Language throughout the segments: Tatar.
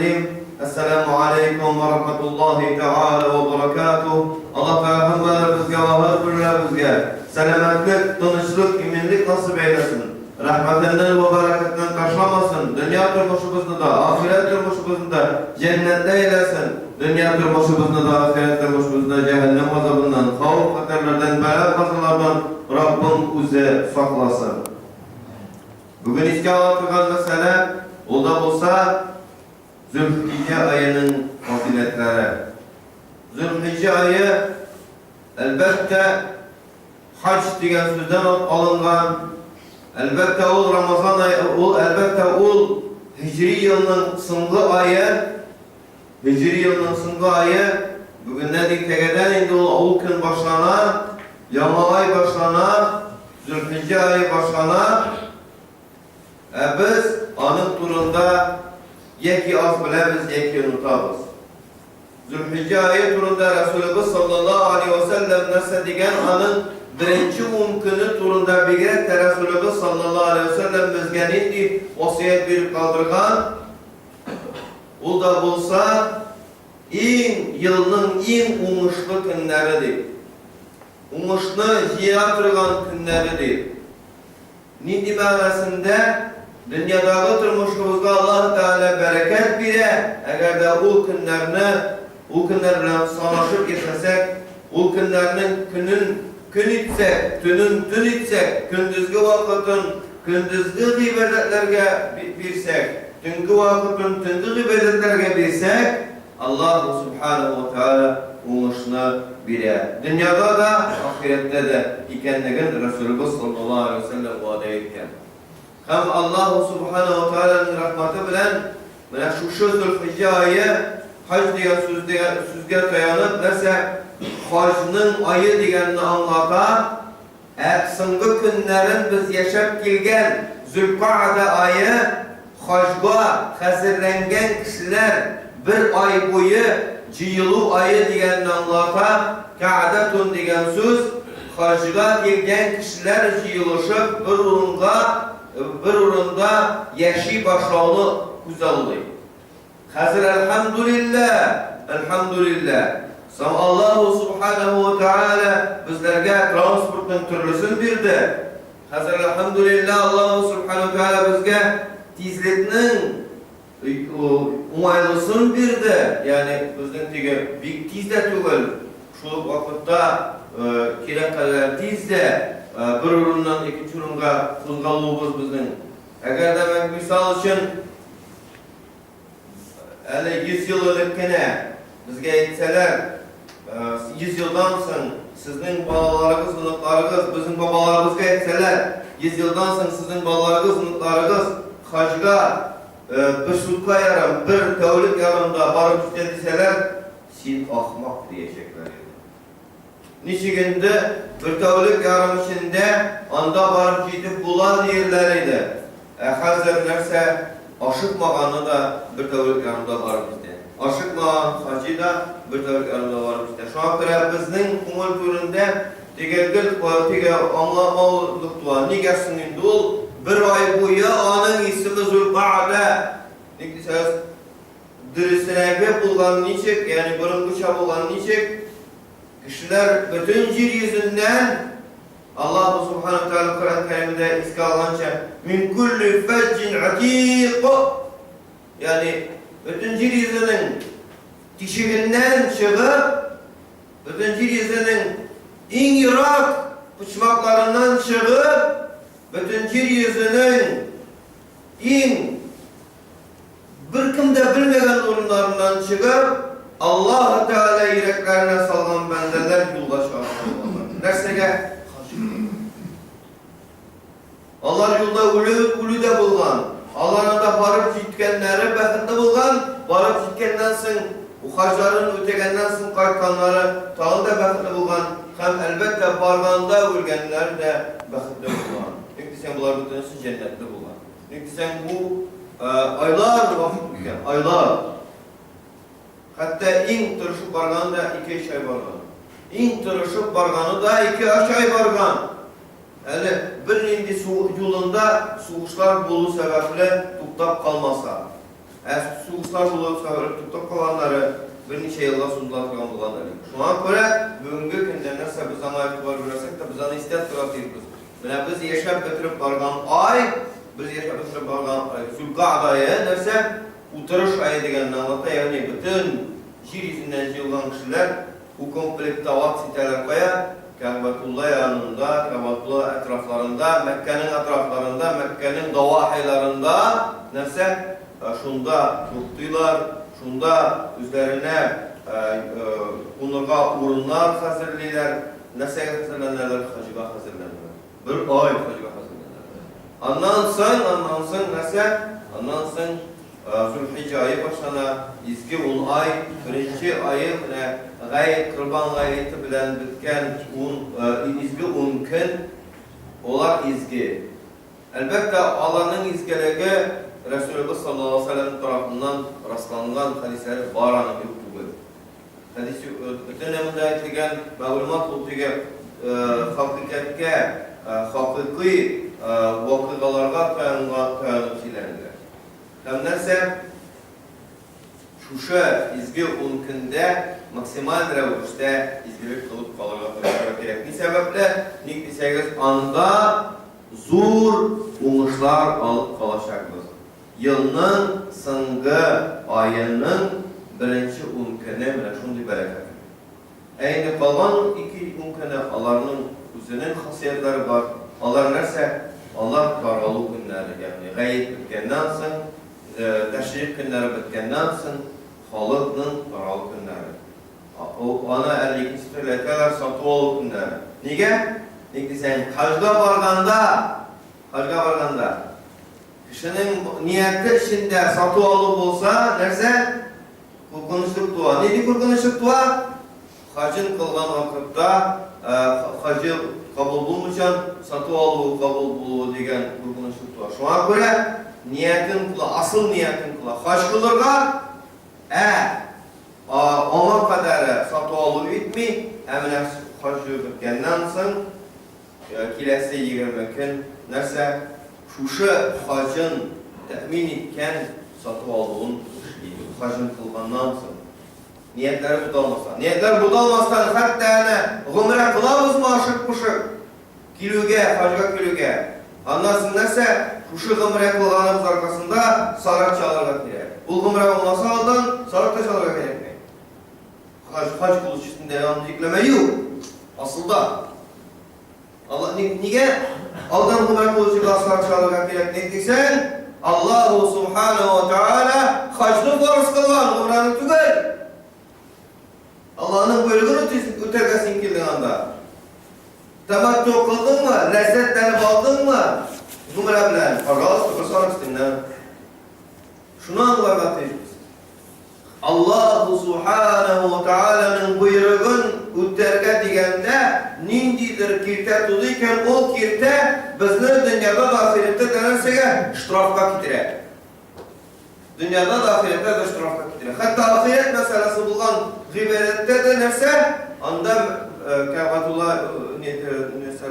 сәләмлим. Әссәламү алейкум ва рахматуллаһи тәгалә ва баракатуһ. Аллаһ Тәгалә һәммәләребезгә ва һәрберләребезгә сәламәтлек, тынычлык, иминлек насыйп әйләсен. Рәхмәтеннән ва бәрәкәтеннән ташламасын. Дөнья тормышыбызны да, ахирәт тормышыбызны да җәннәттә әйләсен. Дөнья тормышыбызны да, ахирәт тормышыбызны да җәһәннәм газабыннан, хәвеф-хәтәрләрдән, бәла-казалардан Раббым үзе сакласын. Бүген искә ала торган мәсьәлә, ул да булса, Зөлхиҗә аеның фазыйләтләре. Зөлхиҗә ае, әлбәттә, хаҗ дигән сүздән алынган. Әлбәттә, ул Рамазан ае, ул, әлбәттә, ул һиҗри елның соңгы ае, һиҗри елның соңгы ае, бүгеннән иртәгәдән инде ул, ул көн башлана, яңа ай башлана, Зөлхиҗә ае башлана. Ә без аның турында яки аз беләбез, яки онытабыз. Зөлхиҗә ае турында Рәсүлебез саллаллаһу алейһи вә сәлләм нәрсә дигән, аның беренче ун көне турында бигрәк тә Рәсүлебез саллаллаһу алейһи вә сәлләм безгә нинди васыять биреп калдырган? Ул да булса, иң елның иң уңышлы көннәре дип. Уңышны җыя торган көннәре дип. Нинди мәгънәсендә? Дөньядагы тормышыбызга Аллаһы Тәгалә бәрәкәт бирә, әгәр дә ул көннәрне, ул көннәр белән санашып яшәсәк, ул көннәрнең көнен көн итсәк, төнен төн итсәк, көндезге вакытын көндезге гыйбадәтләргә бирсәк, төнге вакытын төнге гыйбадәтләргә бирсәк, Аллаһу Сүбхәнәһү вә Тәгалә уңышны бирә. Дөньяда да, ахирәттә дә икәнлеген Рәсүлебез саллаллаһу галәйһи вә сәлләм вәгъдә иткән. Һәм Аллаһу Сүбхәнәһү вә Тәгаләнең рәхмәте белән менә шушы Зөлхиҗҗә ае хаҗ дигән сүз дигән сүзгә таянып, нәрсә хаҗның ае дигәнне аңлата, Ә соңгы көннәрен без яшәп килгән Зөлка'дә ае хаҗга хәзерләнгән кешеләр бер ай буе җыелу ае дигәнне аңлата, ка'дәтун дигән сүз хаҗга килгән кешеләр җыелышып бер урынга бер урында яши башлауны күзаллый. Хәзер әлхәмдүлилләһ, әлхәмдүлилләһ. Соң Аллаһу субханаһу ва тааля безләргә транспортның төрлесен бирде. Хәзер әлхәмдүлилләһ Аллаһу субханаһу ва тааля безгә тизлекнең уңайлысын бирде. Ягъни безнең теге бик тиз дә түгел, шул ук вакытта кирәк кадәр тиз дә бер урыннан икенче урынга кузгалуыбыз безнең. Әгәр дә мисал өчен Әле 100 ел элек кенә безгә әйтсәләр, 100 елдан соң сезнең балаларыгыз, оныкларыгыз, безнең бабаларыбызга әйтсәләр, 100 елдан соң сезнең балаларыгыз, оныкларыгыз хаҗга бер сутка ярым, бер тәүлек ярымда барып җитә дисәләр, син ахмак диячәкләр иде. Ничек инде бер тәүлек ярым эчендә анда барып җитеп була диерләр иде. Ә хәзер нәрсә, ашыкмаганы да бер тәүлек ярымда барып җитә. Ашыкмаган хаҗи да бер тәүлек ярымда барып җитә. Шуңа күрә безнең күңел түрендә теге гел теге аңламаулык туа. Нигә соң инде ул бер ай буе аның исеме Зөлка'дә? Ник дисәгез, Дөресрәге булган ничек, ягъни борынгыча булган ничек, кешеләр бөтен җир йөзеннән Аллаһу субхана тәгалә Коръән Кәримдә искә алганча, мин күлли фәҗҗин атиқ, ягъни бөтен җир йөзенең тишегеннән чыгып, бөтен җир йөзенең иң ерак почмакларыннан чыгып, бөтен җир йөзенең иң Беркем дә белмәгән урыннарыннан чыгып, Аллаһы Тәгалә йөрәкләренә салган бәндәләр юлга чыгарган булалар. Нәрсәгә? Хаҗ кылырга. Алар юлда үлү, үлү дә булган. Алар анда барып җиткәннәре бәхетле булган, барып җиткәннән соң, хаҗларын үтәгәннән соң кайтканнары тагын да бәхетле булган һәм, әлбәттә, барганда үлгәннәр дә бәхетле булган. Ник дисәң, болар бөтенесе җәннәтле булган. Ник дисәң, бу айлар вакыт үткән, айлар. Хәтта иң тырышып барганы да 2-3 ай барган. Иң тырышып барганы да 2-3 ай барган. Әле бернинди юлында сугышлар булу сәбәпле туктап калмаса. Ә сугышлар булу сәбәпле туктап калганнары берничә елга сузыла торган булган әле. Шуңа күрә бүгенге көндә нәрсә без аңа игътибар бирмәсәк тә, без аны истә тотарга тиешбез. Менә без яшәп бетереп барган ай, без яшәп бетереп барган ай, Зөлкаъда ае нәрсә? Утырыш ае дигәнне аңлата, ягъни бөтен җир йөзеннән җыелган кешеләр укомплектоваться итәләр кая? Кәгъбәтулла янында, Кәгъбәтулла әтрафларында, Мәккәнең әтрафларында, Мәккәнең давахиларында нәрсә? Шунда туктыйлар, шунда үзләренә кунырга урыннар хәзерлиләр. Нәрсәгә хәзерләнәләр? Хаҗга хәзерләнәләр. Бер ай хаҗга хәзерләнәләр. Аннан соң, аннан соң нәрсә? Аннан соң Зөлхиҗҗә ае башлана, изге ун ай, беренче ае менә гает, Корбан гаете белән беткән ун, изге ун көн, алар изге. Әлбәттә, аларның изгелеге Рәсүлебез саллаллаһу алейһи ва сәлләм тарафыннан расланган хәдисләре бар аның, юк түгел. Хәдис бөтенләй монда әйтелгән мәгълүмат ул теге хакыйкатькә, хакыйкый вакыйгаларга таянып сөйләнелә. Һәм нәрсә? Шушы изге ун көндә максималь рәвештә изгелек кылып калырга тырышырга кирәк. Ни сәбәпле? Ник дисәгез, анда зур уңышлар алып калачакбыз. Елның соңгы аеның беренче ун көне менә шундый бәрәкәтле. Ә инде калган ике ун көне аларның үзенең хасиятләре бар. Алар нәрсә? Алар таралу көннәре, ягъни гает беткәннән соң, тәшрикъ көннәре беткәннән соң халыкның таралу көннәре. Аны әле икенче төрле әйтәләр, сату-алу көннәре. Нигә? Ник дисәң, хаҗга барганда, хаҗга барганда кешенең нияте эчендә сату-алу булса, нәрсә? Куркынычлык туа. Нинди куркынычлык туа? Хаҗын кылган вакытта хаҗы кабул булмыйча, сату-алуы кабул булуы дигән куркынычлык туа. Шуңа күрә ниятен кыла, асыл ниятен кыла. Хаҗ кылырга, ә аңа кадәр сату-алу итми, ә менә хаҗ беткәннән соң киләсе 20 көн нәрсә? Шушы хаҗын тәэмин иткән сату-алуын эшли. Хаҗын кылганнан соң. Ниятләре буталмастан. Ниятләр буталмастан, хәтта әнә гомрә кылабызмы ашык-пошык килүгә, хаҗга килүгә. Аннан соң нәрсә? Шушы гомрә кылганыбыз аркасында сарык чалырга кирәк. Ул гомрә булмаса алдан, сарык та чалырга кирәкми. Хаҗ, хаҗ кылучы өстендә андый йөкләмә юк. Асылда. Алла нигә алдан гомрә кылучыга сарык чалырга кирәк ник дисәң, Аллаһу субханаһу ва тааля хаҗны фарыз кылган, гомрәне түгел. Аллаһның боерыгын үтәргә син килдең анда. Тәмәттү кылдыңмы, ләззәтләнеп алдыңмы? Гомрә белән, пожалуйста, бер сарык өстеннән. Шуны аңларга тиешбез. Аллаһу Субханаһу ва Тааляның боерыгын үтәргә дигәндә, ниндидер киртә туды икән, ул киртә безне дөньяда да, ахирәттә дә нәрсәгә? Штрафка китерә. Дөньяда да, ахирәттә дә штрафка китерә. Хәтта ахирәт мәсьәләсе булган гыйбадәттә дә нәрсә? Анда Кәгъбәтулла, нәрсә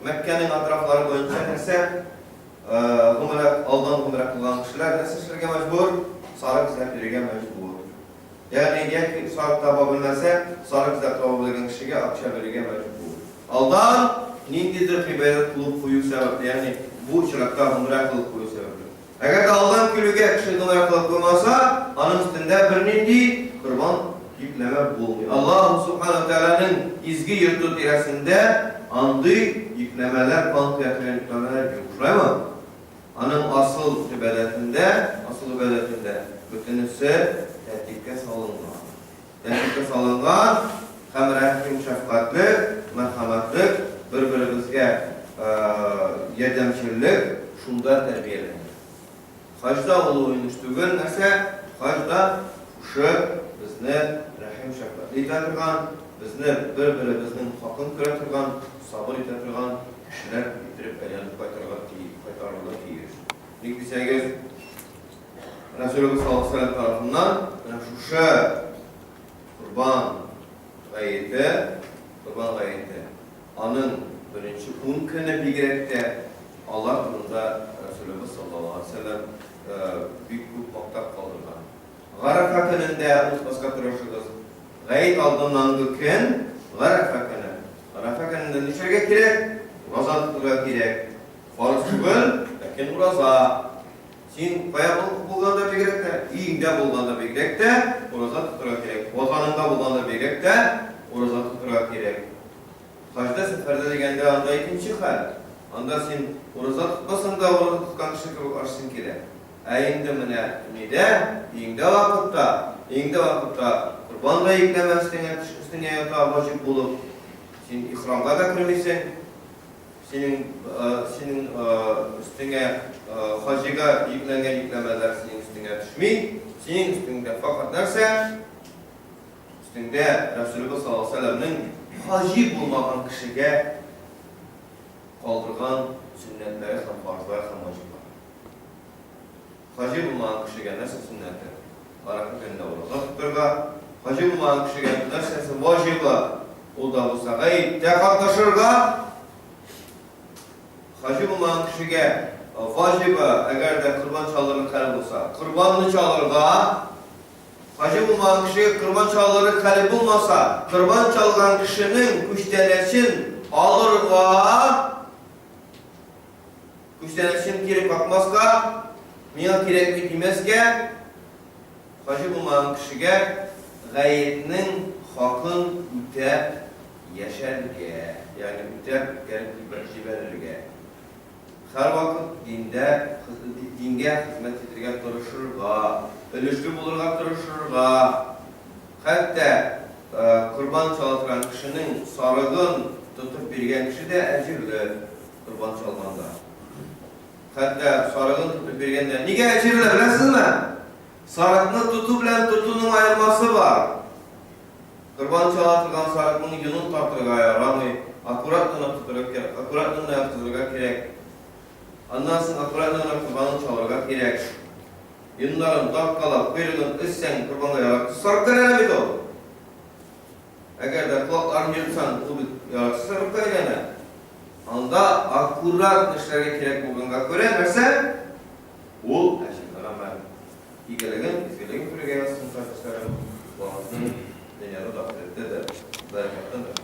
Мәккәнең атрафлары буенча нәрсә? Гомрә, алдан гомрә кылган кешеләр нәрсә эшләргә мәҗбүр? Сарык эзләп йөрергә мәҗбүр. Ягъни яки сарык таба белмәсә, сарык эзләп таба белгән кешегә акча бирергә мәҗбүр. Алдан ниндидер гыйбадәт кылып кую сәбәпле, ягъни бу очракта гомрә кылып кую сәбәпле. Әгәр дә алдан килүгә кеше гомрә кылып куймаса, аның өстендә бернинди корбан йөкләмә булмый. Аллаһу Субхану Тәгаләнең изге йорты тирәсендә андый йөкләмәләр, кан коя торган йөкләмәләр юк. Шулаймы? Аның асыл гыйбадәтендә, асыл гыйбадәтендә бөтенесе тәртипкә салынган. Тәртипкә салынган һәм рәхим, шәфкатьлек, мәрхәмәтлек, бер-беребезгә ярдәмчеллек шунда тәрбияләнә. Хаҗ да ул уен эш түгел, нәрсә, хаҗ да шушы безне рәхим-шәфкатьле итә торган, безне бер-беребезнең хакын күрә торган, сабыр итә торган кешеләр иттереп әйләнеп кайтырга кайтарырга тиеш. Ник дисәгез, Рәсүлебез саллаллаһу алейһи ва сәлләм тарафыннан менә шушы Корбан гаете, Корбан гаете, аның беренче ун көне бигрәк тә, алар турында Рәсүлебез саллаллаһу алейһи ва сәлләм. бик күп мактап калдырган. Гарәфә көнендә онытмаска тырышыгыз. Гает алдыннангы көн, Гарәфә көне. Гарәфә көнендә нишләргә кирәк? Ураза тотырга кирәк. Фарыз түгел, ләкин ураза. Син кая булганда бигрәк тә, өеңдә булганда бигрәк тә ураза тотырга кирәк. Ватаныңда булганда бигрәк тә ураза тотырга кирәк. Хаҗда сәфәрдә дигәндә анда икенче хәл. Анда син ураза тотмасаң да ураза тоткан кеше кебек ашыйсың килә. Ә инде менә нидә, өеңдә вакытта, өеңдә вакытта корбан да йөкләмә өстеңә, өстеңә ята ваҗиб булып. Син ихрамга да кермисең. Синең, синең өстеңә хаҗига йөкләнгән йөкләмәләр синең өстеңә төшми. Синең өстеңдә факат нәрсә? Өстеңдә Рәсүлебез саллаллаһу алейһи ва сәлләмнең хаҗи булмаган кешегә калдырган сөннәтләре һәм фарызлары һәм ваҗиблары. Хаҗи булмаган кешегә нәрсә сөннәте? Гарәфә көнендә ураза тотырга. Хаҗи булмаган кешегә нәрсәсе ваҗибы? Ул да булса гаеттә катнашырга. Хаҗи булмаган кешегә ваҗибы, әгәр дә корбан чалырлык хәле булса, корбанны чалырга. Хаҗи булмаган кешегә корбан чалырлык хәле булмаса, корбан чалган кешенең күчтәнәчен алырга. Күчтәнәчен кире какмаска, миңа кирәкми димәскә, хаҗи булмаган кешегә гаетнең хакын үтәп яшәргә, ягъни үтәп үткәреп җибәрергә. Һәрвакыт диндә, дингә хезмәт итәргә тырышырга, өлешле булырга тырышырга. Хәтта корбан чала торган кешенең сарыгын тотып биргән кеше дә әҗерле. Корбан чалганда. Хәтта сарыгын тотып биргәндә. Нигә әҗерле, беләсезме? Сарыкны тоту белән тотуның аермасы бар. Корбан чала торган сарыкның йонын тартырга ярамый, аккуратно гына тотырга кирәк, аккуратно гына яткызырга кирәк. Аннан соң аккуратно гына корбанын чалырга кирәк. Йоннарын тарткалап, койрыгын өзсәң, корбанга яраксыз сарык әйләнә бит ул. Әгәр дә колакларын йотсаң, ул бит яраксыз сарыкка әйләнә. Анда аккуратно эшләргә кирәк булганга күрә, нәрсә? Ул әҗерле гамәл. Игелеген, изгелеген күрергә язсын, кардәшләрем. Аллаһыбызның дөньяда да, ахирәттә дә бәрәкәтен.